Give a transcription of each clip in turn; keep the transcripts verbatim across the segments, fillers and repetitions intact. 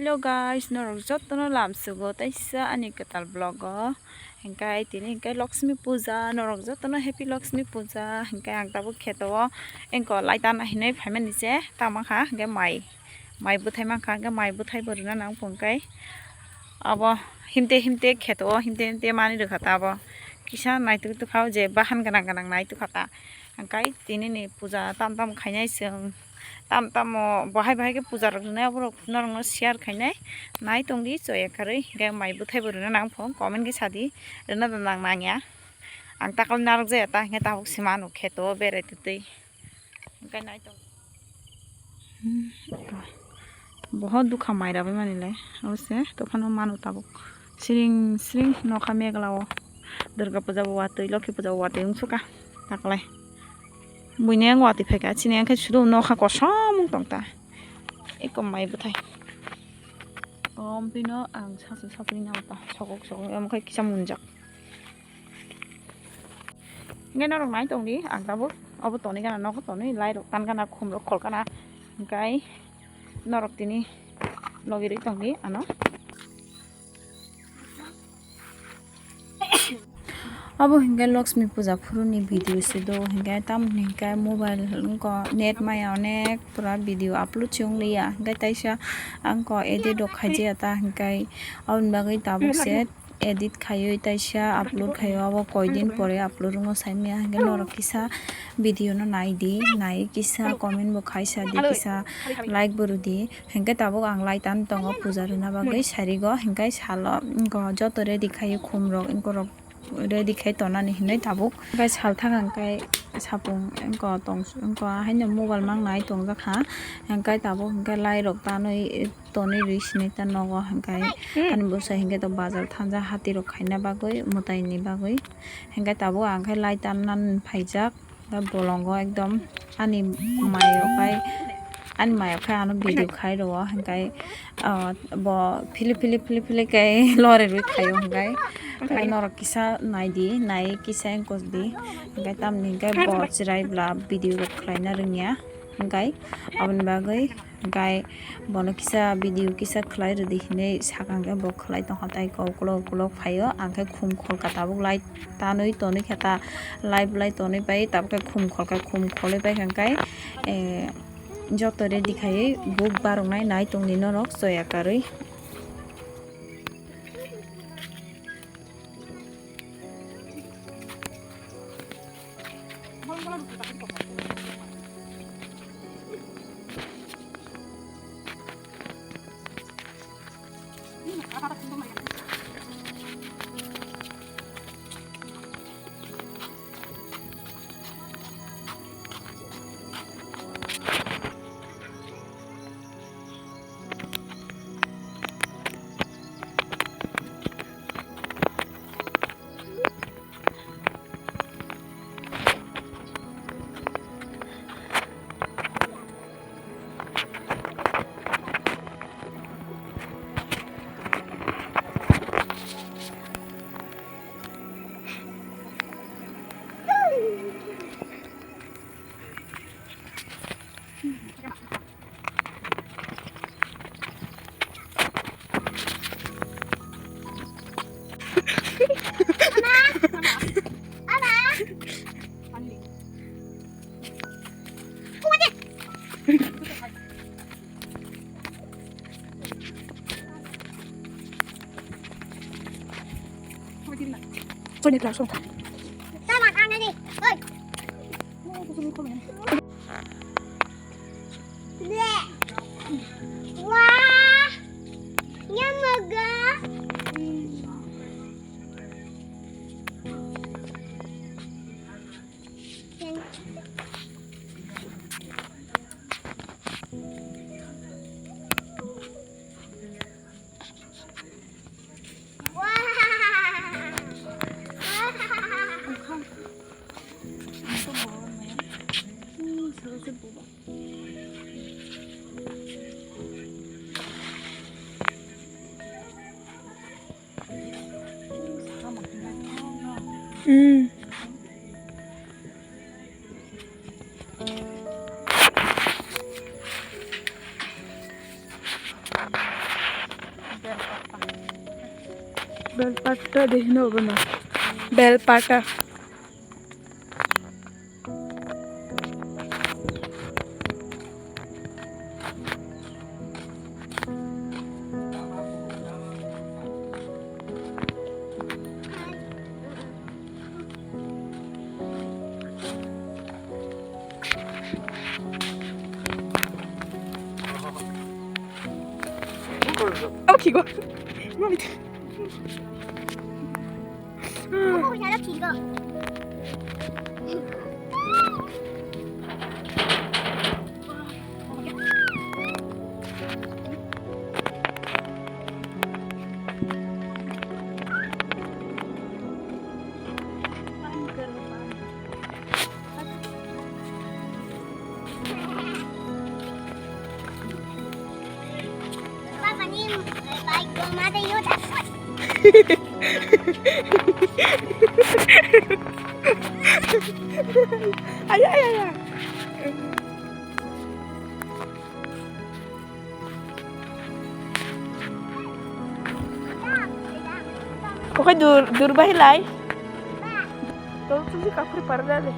Hello guys, norok jotono lamsugo teisa ani kwtal vlog o. Hingkai tini hingkai Lakshmi Puja, norok jotono happy Lakshmi Puja. Hingkai ang tabuk kheto o engko lai tana hinwi phaimani se tamo kha, hingke mai, mai bwthai mankha, hingke mai bwthai bo rwna nang phungkai abo himte himte kheto o, himte himte mani rwkha ta abo kisa naituk tukha o je bahan gwnang gwnang naituk kha ta. Hingkai tini ni puja tam tam khainai chwng. Tam tamo bahai bahai khe puja rok rwnai, aborok norokno share khainai. Nai tongdi choya karwi, hingke mai bwthai bo rwna nang phung, comment khe sadi, rwna da nang nangya. Ang takal narwk jaya ta, hingke tabuk se manu kheto berai twtwi. Hingke nai tong. Hmm, boho dukha mai rabai mani le, abo se tophano manu tabuk. Siring siring nokha megla o. Durga puja bo watwi, Lokhi puja bo watwi wngsuka taklai. Buini yang watwi phaika, chini yang khe sudu nokha kosom wng tong ta. Eko mai bwthai. Om pino ang sasu sapri nang ta, sogok sogok, omo khe kisa munjak. Hingke norok nai tongdi, ang tabuk obo tonwi gana nogo tonwi, lai rok tan gana, khum rok khol gana, hingkai norok tini logi rwi tongdi ano. Obo hingke Lakshmi puja phuru ni video se do, hingke tamoni hingke mobile wngko net maya onek pura video upload se wng liya, hingke taisa angko edit rok khaijaya ta, hingke aboni bagwi tabuk se edit khaiwi taisa upload khaio, abo koidin pore upload wngmo saimanya, hingke norok kisa video no naidi, nai kisa comment bo khaisa di, kisa like bo rwdi. Hingke tabuk ang lai tan tongo puja rwna bagwi sarigo, hingke salo wngko joto ready khaio, khum rok wngkorok ready khai tonani hinwi tabuk. Hingke salthang hingke sapung wngko tong wngko haino mobile mang nai tongjakha, hingke tabuk hingke lai rok tanwi tonwi rwi sini ta nogo, hingke ani bwsai hingke to bazar thanja hati rok khaina bagwi mwtai ni bagwi, hingke tabuk ang khe lai tanna phaijak. Da bolongo ekdom ani mayo khai, ani mayo khai ano video khai rwo, hingkai, ah, bo philip philip philip philip khai lore rwi khaio, hingkai norok kisa naidi, nai kisa engkos di, hingkai tamni hingkai bo chirai bla video rok khlaina rwngya, hingkai aboni bagwi. Hingkai bono kisa video kisa khlai rwdi hinwi sakha, hwnkhe bo khlai tongkha, tei kok ukulok ukulok phaio, ang khe khum kholka tabuk lai tanwi tonwi khe ta lai bwlai tonwi pai, tabuk khe khum kholka, khum kholwi pai kha, hingkai, eh, joto ready khaiwi buk baroknai nai tongdi norok choya karwi. Wah, nyamega. Belpata de hino bono. Belpata. Oke, go. Ay, ay, ay, ay. Kokoi dur, dur bahilai. Tol tuji kapri parda de.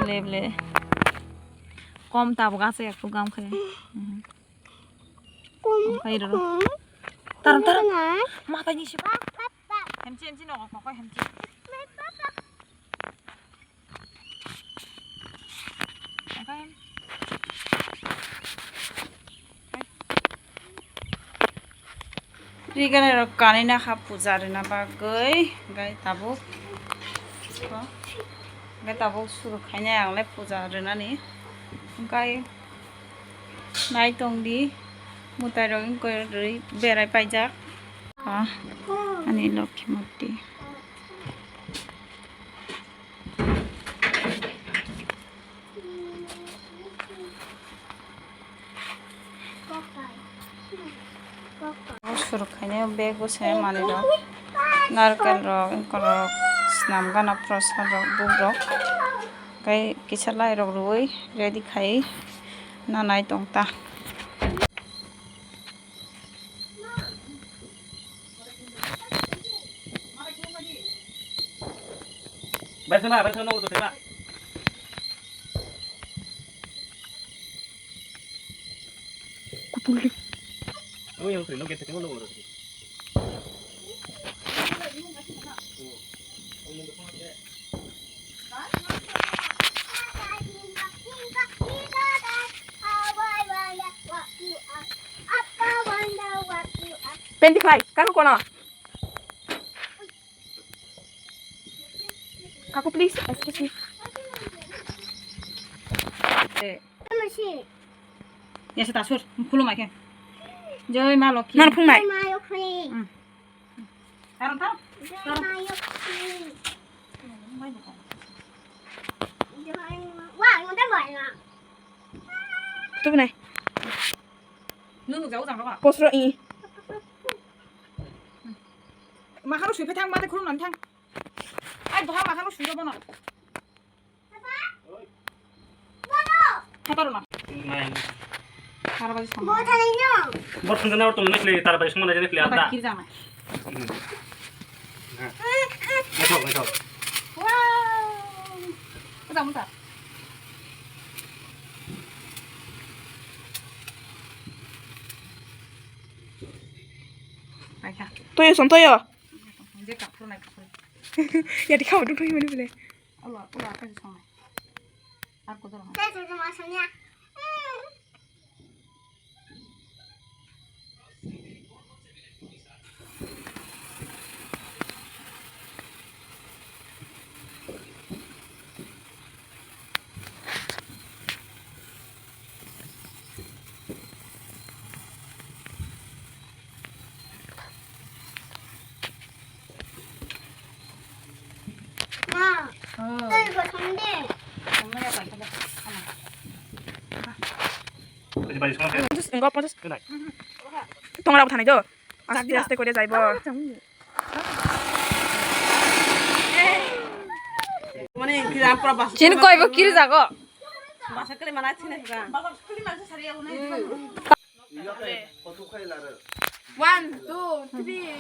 Ble, ble. Kom tabuk asa yak tu gam khe. Kom, kom. Taram, taram. Ma, tani si. Hemchi, hemchi, no, ko, ko, hemchi. Riganai rok kanina kha puja rwna bagwi, gai tabuk, gai tabuk suru khainai ang le puja rwnani, gai nai tongdi mwtai rok wngkha rwi berai paijak ani lokhi murti. Suruk khainai bag o se manwi rok, narkel rok, wngkol rok, swnam gana prosad rok, buk rok, tei kisa lai rok rwui ready khai nanai tong ta. Bai sana, bai sana, udah tiba. Kutul di. Oh, yang sering lo kita tengok lo. Penti khlai, kaku kono. Kaku, please, excuse me. Ya se tasur, khulumai khe. Jai ma Lokhi. Nang phungnai. Jai ma Lokhi. Hmm. Taram, taram. Jai ma Lokhi. Jai ma, wah, nang dah buat lah. Tuh, nai. Nunu jauh jang rok. Posro i. Makhano sui phai thang, mate khulum nang thang. Ai, boha makhano sui rok bono. Khataro na. Nai. Tar baji song. Bo thani no. Bo thani no, tum nakli, tar baji song na nakli, ada. Kir jang nai. Hmm. Nah. Nai thok, nai thok. Wow. Jang muta. Toyo, song toyo. Je kaphur nai kaphur. Ya, di khawa dong thoi mani bile. Ula, ula, apa sih song nai? Aku tuh. Saya tuh cuma songnya. Ma, oh. Tei bo songde. Songmaya pai pai. Ama. Pachis, enggak pachis. Kenai. Tongra bo thanai do. Aste aste kore jaibo. Ah, chang. Chini koi bo kiri jago. One, two, three.